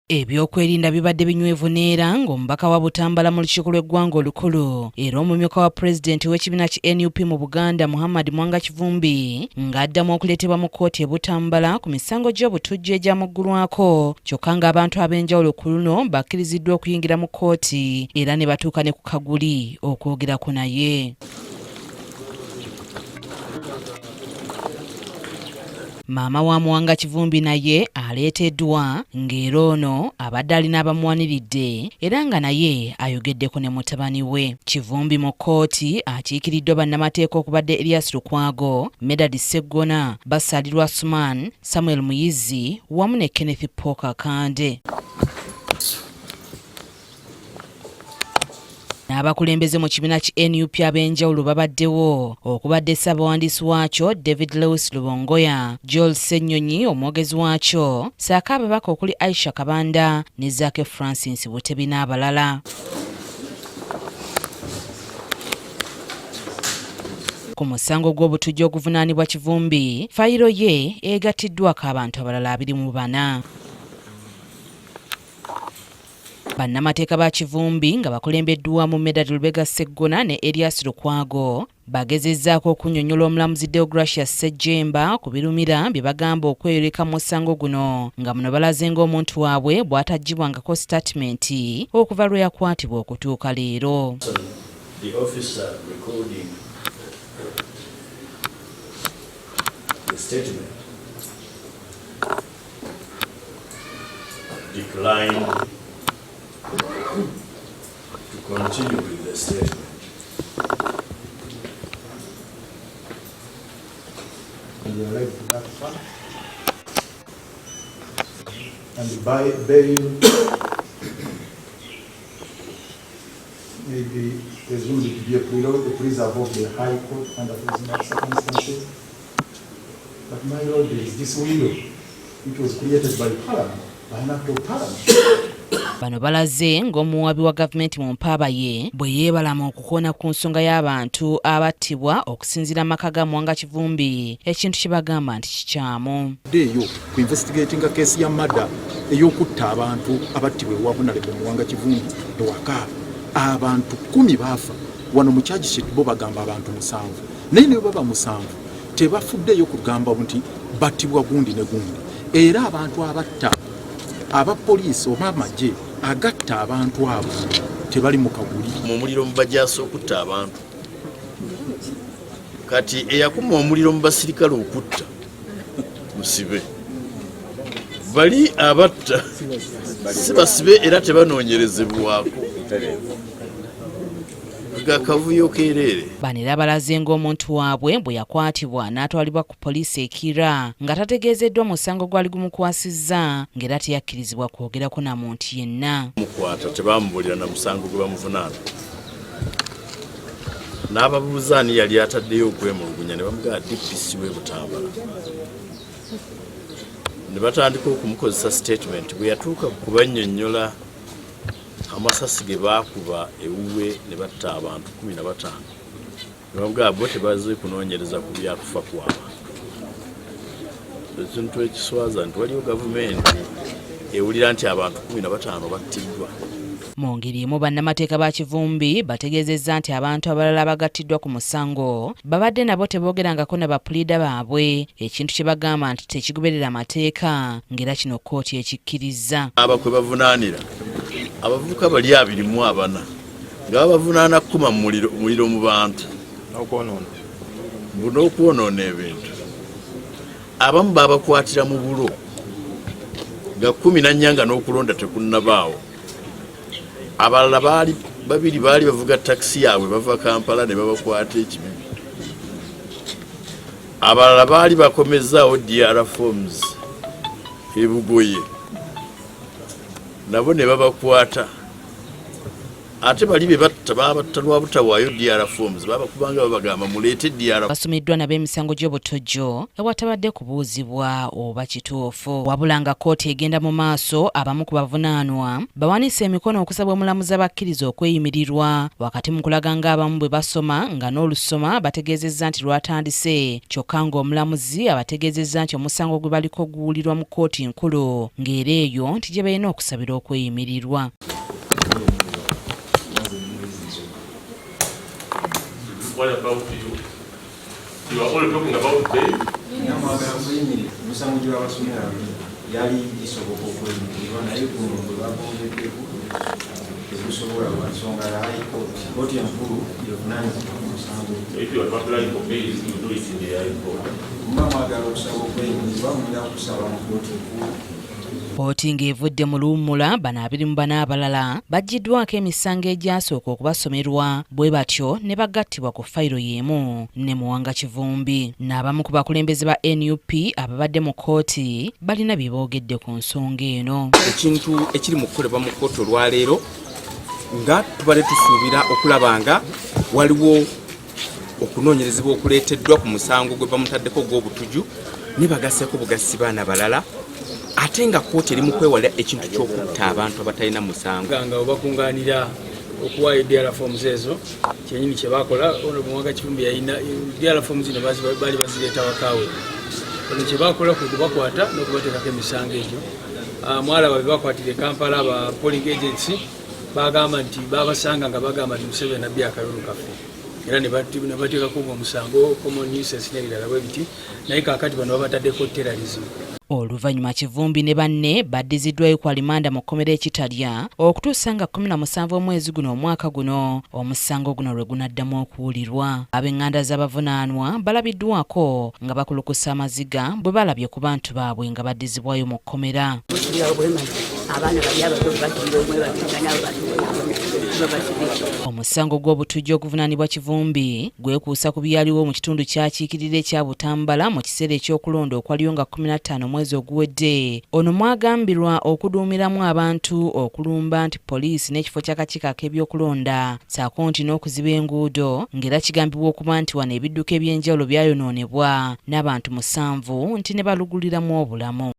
Ebyokwerinda bibadde binywevu neera ng'omubaka wa Butambala mu lukiiko lw'eggwanga olukulu era omumyuka wa pulezidenti w'ekibiina ki NUP mu Buganda Muhammad Mwanga Kivumbi ng'addamu okuleetebwa mu kkooti e Butambala ku misango gy'obutujju egyamuggulwako kyokka ng'abantu ab'enjawulo ku luno bakkiriziddwa okuyingira mu kkooti era ne batuuka ne ku kaguli okwogerako naye. Maama wa Muwanga Kivumbi naye aleeteddwa ng'era ono abadde alina abamuwaniridde era nga naye ayogeddeko ne mutabani we. Kivumbi mu kkooti akiikiriddwa bannamateeka okubadde Erias Lukwago, Medard Sseggona, Basalirwa Asuman, Samuel Muyizzi wamu ne Kenneth Paul Kakande. N'abakulembeze mu kibiina ki NUP ab'enjawulo babaddewo okubadde ssaabawandiisi waakyo David Lewis Lubongoya, Joel Ssennyonyi omwogezi waakyo ssaako ababaka okuli Aisha Kabanda ne Zaake Francis Butebi n'abalala. Ku musango gw'obutujju oguvunaanibwa Kivumbi, fayiro ye egattiddwako abantu abalala 24. Bannamateeka ba Kivumbi nga bakulembeddwamu Medard Lubega Sseggona ne Erias Lukwago bagezezzaako okunnyonnyola omulamuzi Deogratius Ssejjemba ku birumira bye bagamba okweyoleka mu musango guno nga muno balaze ng'omuntu waabwe bw'ataggyibwangako sitatimenti okuva lwe yakwatibwa okutuuka leero. The officer recording the statement declined to continue with the statement. And we arrived to that fact. And by bail may be presumed to be a preserve of the High Court under those circumstances. But my Lord, there is this window which was created by Parliament, by an act of Parliament. Bano balaze ng'omuwaabi wa gavumenti mu mpaaba ye bwe yeebalama okukoona ku nsonga y'abantu abattibwa okusinziira amaka ga Muwanga Kivumbi, ekintu kye bagamba nti kikyamu. Eyo ku investigatinga case ya murder ey'okutta abantu abattibwa ewa Honorable Muwanga Kivumbi ewaka, abantu 10 baafa. Wano mu charge sheet bo bagamba abantu 7, naye ne baba 7 tebafuddeeyo kugamba nti battibwa gundi ne gundi. Era abantu abatta abapoliisi oba amagye agatta abantu abo tebali mu kaguli. Mu muliro mubajasa okutta abantu, kati eyakuma omuliro mu basirikale okutta musibe, bali abatta si basibe era tebanoonyerezebwako. Gakavuyo keereere. Bano era balaze ng'omuntu waabwe bwe yakwatibwa n'atwalibwa ku poliisi e Kira nga tategeezeddwa musango gwali gumukwasizza ng'era teyakkirizibwa kwogerako na muntu yenna. Mukwata tebamubuulira na musango gwe bamuvunaana. N'ababuuza ani yali ataddeyo okwemulugunya ne bamugamba DPC w'e Butambala. Ne batandika okumukozesa statement bwe yatuuka ku kubannyonnyola amasasi ge baakuba ewuwe ne batta abantu 15. Ne bamugamba bo tebazze kunoonyereza ku byakufa kw'abantu. Ekintu ekiswaza nti waliwo gavumenti ewulira nti abantu 15 battiddwa. Mu ngeri emu bannamateeka ba Kivumbi bategeezezza nti abantu abalala abagattiddwa ku musango babadde nabo teboogerangako na bapuliida baabwe, ekintu kye bagamba nti tekigoberera mateeka ng'era kino kkooti ekikkirizza. Aba kwe bavunaanira abavubuka bali 24 nga babavunaana kukuma muliro mu bantu n'okwonoona ebintu. Abamu babakwatira mu bulo nga 14 nga n'okulonda tekunnabaawo. Abalala baali babiri baali bavuga takisi yaabwe bava Kampala ne babakwata ekibibi. Abalala baali bakomezzaawo DR forms e Bugoye nabo ne babakwata. Ate bali be batta babatta lwa butawaayo DR forms, babakubanga babagamba muleete DR. Basomeddwa nabo emisango gy'obutujju ewatabadde kubuuzibwa oba kituufu. Wabula nga kkooti egenda mu maaso, abamu ku bavunaanwa bawanise emikono okusaba omulamuzi abakkiriza okweyimirirwa wakati mu kulaga ng'abamu bwe basoma nga n'olusoma bategeezezza nti lwatandise kyokka ng'omulamuzi abategeezezza nti omusango gwe baliko guwulirwa mu kkooti nkulu ng'era eyo nti gye balina okusabira okweyimirirwa. What about you? You are only talking about bail? Namwagala kuyimirira emisango gye babasomera yali gisoboka okweyimirirwa, naye guno gwe babongeddeko tegusobola lwa nsonga ya High Court. Kooti enkulu yevunaanyizibwa ku musango. If you are applying for bail, you do it in the High Court. Muba mwagala okusaba okweyimirirwa, mulina kusaba mu kooti enkulu. Kkooti ng'evudde mu luwummula, bano 24 abalala baggyiddwako emisango egyasooka okubasomerwa, bwe batyo ne bagattibwa ku fayiro y'emu ne Muwanga Kivumbi. N'abamu ku bakulembeze ba NUP ababadde mu kkooti balina bye boogedde ku nsonga eno. Ekintu ekiri mu kukolebwa mu kkooti olwaleero, nga tubadde tusuubira okulaba nga waliwo okunoonyerezebwa okuleeteddwa ku musango gwe bamutaddeko ogw'obutuju, ne bagaseeko bugasi baana balala, ate nga kkooti eri mu kwewala ekintu ky'okutta abantu abatalina musango. Nga webakunganira okuwaayo DR forms ezo, kyenyini kyebakola. Ono Muwanga Kivumbi yalina DR forms zino, baali bazireeta wakaawe. Ono kyebakola kwe kubakwata n'okubateekako emisango egyo. Mwalaba bebakwatira e Kampala ba polling agents, bagamba nti babasanga nga bagamba nti Museveni nabbi akalulu kaffe, era ne bateekako omusango common nuisance n'ebirala bwe biti, naye kaakati bano babataddeko terrorism. Oluvannyuma Kivumbi ne banne baddiziddwayo ku alimanda mu kkomera e Kitalya okutuusa nga 17 omwezi guno omwaka guno omusango guno lwe gunaddamu okuwulirwa. Ab'eŋŋanda z'abavunaanwa balabiddwako nga bakulukusa amaziga bwe balabye ku bantu baabwe nga baddizibwayo mu kkomera. Abaana bali abato bagira omwe babiri nabo babasibye. Omusango gw'obutujju oguvunaanibwa Kivumbi gwekuusa ku byaliwo mu kitundu kyakiikirira ekya Butambala mu kiseera ekyokulonda okwaliyo nga 15 omwezi oguwedde. Ono mwagambirwa okuduumiramu abantu okulumba nti poliisi n'ekifo ky'akakiiko ak'ebyokulonda, ssaako nti n'okuziba enguudo, ng'era kigambibwa okuba nti wano ebidduka ebyenjawulo byayonoonebwa n'abantu 7 nti ne baluguliramu obulamu.